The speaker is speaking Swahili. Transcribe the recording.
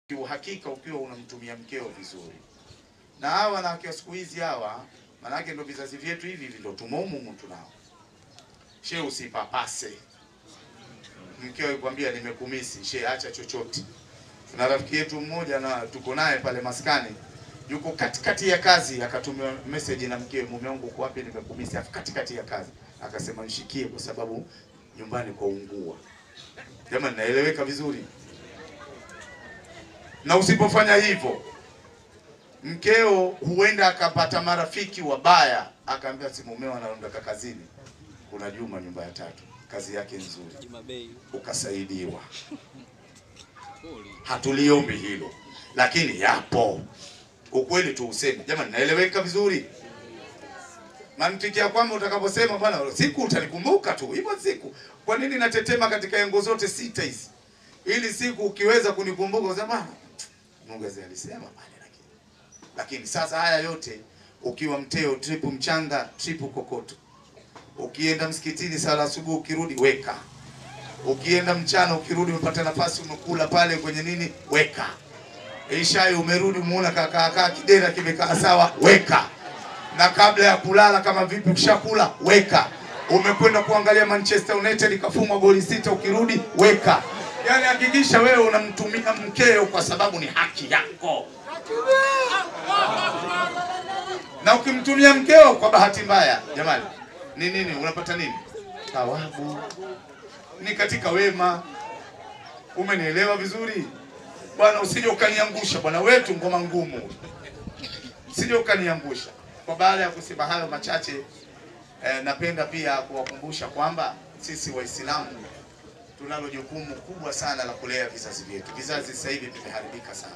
Kiuhakika ukiwa unamtumia mkeo vizuri. Na hawa wanawake wa siku hizi hawa, manake ndio vizazi vyetu hivi hivi ndio tumomu mtu nao. She usipapase. Mkeo yukwambia nimekumisi, she acha chochote. Na rafiki yetu mmoja na tuko naye pale maskani, yuko katikati ya kazi akatumia message na mkeo, mume wangu uko wapi, nimekumisi. Afu katikati ya kazi akasema nishikie kwa sababu nyumbani kwa ungua. Jamani, naeleweka vizuri? Na usipofanya hivyo, mkeo huenda akapata marafiki wabaya, akaambia si mumeo anaondoka kazini, kuna Juma nyumba ya tatu, kazi yake nzuri, ukasaidiwa. Hatuliombi hilo, lakini yapo. Ukweli tu useme. Jamani, naeleweka vizuri? Mantiki ya kwamba utakaposema bwana siku utanikumbuka tu. Hivyo siku. Kwa nini natetema katika engo zote sita hizi? Ili siku ukiweza kunikumbuka usema bwana Mungu alisema pale, lakini sasa haya yote ukiwa mteo, tripu mchanga, tripu kokoto. Ukienda msikitini sala asubuhi ukirudi weka. Ukienda mchana ukirudi umepata nafasi umekula pale kwenye nini weka. Ishai umerudi muona kaka kidera kimekaa sawa weka. Na kabla ya kulala kama vipi ukishakula weka. Umekwenda kuangalia Manchester United ikafungwa goli 6 ukirudi weka. Yaani hakikisha wewe unamtumia mkeo kwa sababu ni haki yako. Na ukimtumia mkeo kwa bahati mbaya, jamani, ni nini unapata nini? Thawabu. Ni katika wema. Umenielewa vizuri? Bwana usije ukaniangusha, bwana wetu ngoma ngumu. Usije ukaniangusha. Kwa baada ya kusema hayo machache, napenda pia kuwakumbusha kwamba sisi Waislamu tunalo jukumu kubwa sana la kulea vizazi vyetu. Vizazi sasa hivi vimeharibika sana.